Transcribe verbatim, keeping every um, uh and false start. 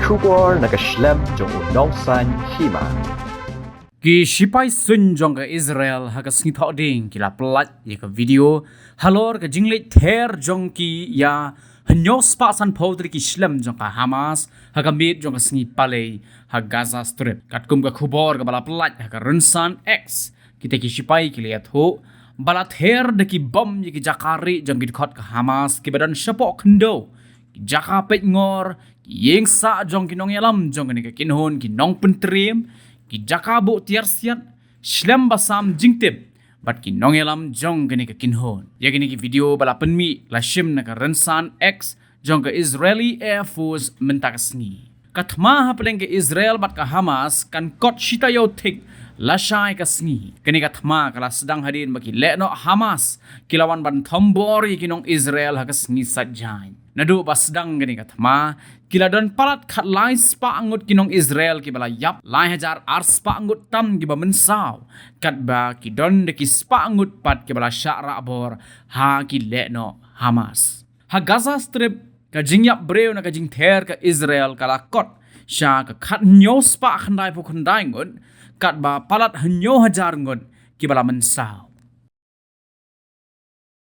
Khubor na ka shlem jong u nongsaiñ hima. Ki shipai suiñ jong ka Israel ha ka sngi Thohdieng ki la pyllait ïa ka video halor ka jingleit ther jong ki ïa hynñiew spah sanphew tylli ki shlem jong ka Hamas ha ka miet jong ka sngi Palei ha Gaza Strip. Katkum ka khubor kaba la pyllait ha ka rynsan X, kita ki shipai ki la ïathuh ba la ther da ki bom ïa ki jaka rieh jong ki dkhot ka Hamas kiba don shapoh khyndew, ki jaka peit ngor, ki ïing sah jong ki nongïalam jong kane ka kynhun, ki nongpyntriem, ki jaka buh tiar siat, shlem ba sam jingtip bad ki nongïalam jong kane ka kynhun. Ïa kine ki video ba la pynmih la shim na ka rynsan X jong ka Israeli Air Force mynta ka sngi. Ka thma hapdeng ka Israel bad ka Hamas kan kot shi taïew thik lashai ka sngi. Kane ka thma ka la sdang hadien ba ki lehnoh Hamas ki la wan ban thombor ïa ki nong Israel ha ka sngi Saitjaiñ. Naduh ba sdang kane ka thma, ki la don palat khatlai spah ngut ki nong Israel kiba la ïap, lai hajar ar spah ngut tam kiba mynsaw, katba ki don da ki spah ngut pat kiba la shah rah bor ha ki lehnoh Hamas. Ha Gaza Strip, ka jingïap briew na ka jingther ka Israel ka la kot sha ka khathynñiew spah khyndaiphew khyndai ngut, katba palat hynñiew hajar ngut kiba la mynsaw.